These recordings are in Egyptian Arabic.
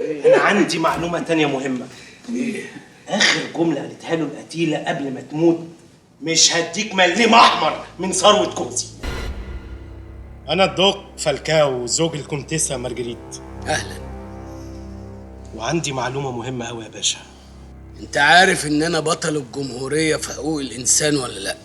انا عندي معلومة تانية مهمة. ايه؟ اخر جملة قالتها له القتيله قبل ما تموت: مش هديك مليم احمر من ثروة جوزي. انا الدوق فالكاو زوج الكونتيسه مارجريت. اهلا. وعندي معلومة مهمة قوي يا باشا. انت عارف ان انا بطل الجمهورية في حقوق الانسان ولا لا؟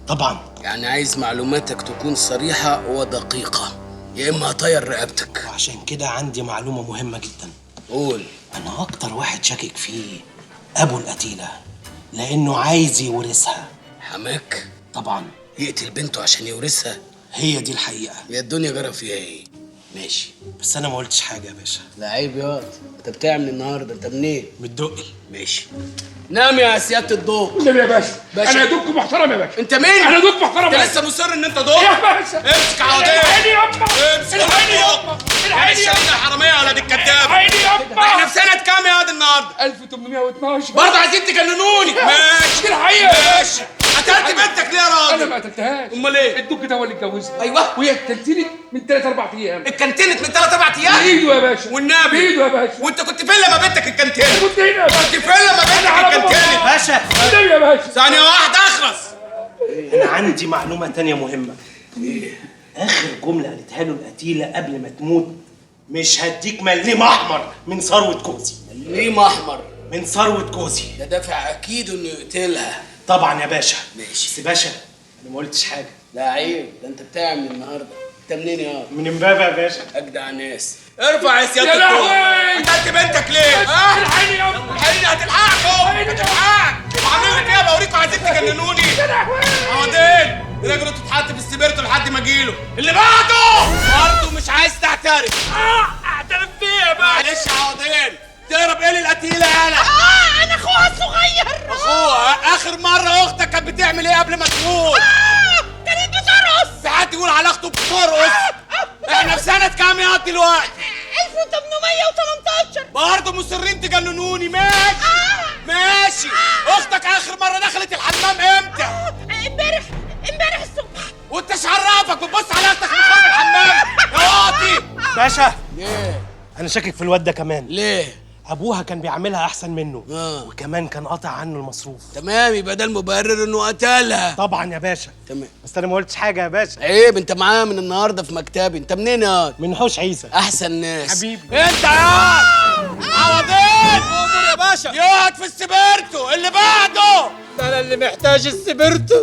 طبعا. يعني عايز معلوماتك تكون صريحه ودقيقة، يا اما هطير رقبتك. وعشان كده عندي معلومة مهمة جدا. قول. انا اكتر واحد شاكك فيه ابو القتيله، لانه عايز يورثها. حماك؟ طبعا. يقتل بنته عشان يورثها؟ هي دي الحقيقة. يا الدنيا جرى فيها ايه؟ ماشي. بس انا ما قلتش حاجة يا باشا. لا عيب ياض، انت بتعمل النهارده، انت منين؟ من الدقي. ماشي. نام يا سيادة الدوق. النبي يا باشا. باشا. انا دوك محترم يا باشا. انت مين؟ انا دوك محترم. انت لسه مصر ان انت دوق؟ يا باشا امسك عودين. العيني يابا. امسك العيني يابا. العيني يا يابا. حرامية يا ولاد الكداب. العيني يابا. احنا في سنة كام يا واد النهارده؟ 1812. برضه عايزين تجننوني. ماشي. دي الحقيقة يا ماشي. قتلت بنتك ليه يا راجل؟ انا ما قتلتهاش. امال ايه؟ الدوك ده هو اللي اتجوزها. ايوه. وهي اتكنتنت من 3 4 ايام. اتكنتنت من 3 4 ايام؟ بايده يا باشا. والنبي بايده يا باشا. وانت كنت فين لما بنتك اتكنتنت؟ كنت هنا يا باشا. كنت فين لما بنتك اتكنتنت؟ باشا النبي يا باشا. ثانية واحدة اخلص. انا عندي معلومة تانية مهمة. ايه؟ اخر جملة قالتها له القتيله قبل ما تموت: مش هديك مليم احمر من ثروة جوزي. مليم احمر؟ من ثروة جوزي. ده دافع اكيد انه يقتلها. طبعا يا باشا. ماشي. بس باشا انا ما قلتش حاجة. لا عيب، ده انت بتعمل النهارده. انت منين يا؟ من امبابه يا باشا. اجدع ناس. ارفع يا سيادة يا الدوق. لهوي. قتلت بنتك ليه؟ ها؟ العيني يابا. العيني هتلحقكم، هتلحقك. وعاملين لي فيها بوريكم، عايزين تجننوني. يا لهوي. عوضين رجله تتحط في السبيرتو لحد ما اجيله. اللي بعده برضه مش عايز تعترف. اعترف بيه يا باشا. معلش يا عوضين، تهرب ايه للقتيله يالا؟ انا اخوها الصغير. اخوها؟ اخر مرة اختك كانت بتعمل ايه قبل ما تموت؟ كانت بترقص. في حد يقول على اخته بترقص؟ احنا في سنة كام يا دلوقتي؟ 1818. برضه مصرين تجننوني. ماشي ماشي. اختك اخر مرة دخلت الحمام امتى؟ امبارح، امبارح الصبح. وانت ايش عرفك بتبص على اختك من خرم الحمام يا واطي؟ باشا ليه؟ انا شاكك في الواد ده كمان. ليه؟ ابوها كان بيعملها احسن منه. وكمان كان قاطع عنه المصروف. تمام، يبقى ده المبرر انه قتلها. طبعا يا باشا. تمام. بس انا ما قلتش حاجة يا باشا. عيب، انت معايا من النهارده في مكتبي. انت منين يا؟ من حوش عيسى. احسن ناس حبيبي. انت يا عوضين. امر يا باشا. يقعد في السبيرتو. اللي بعده. ده انا اللي محتاج السبيرتو.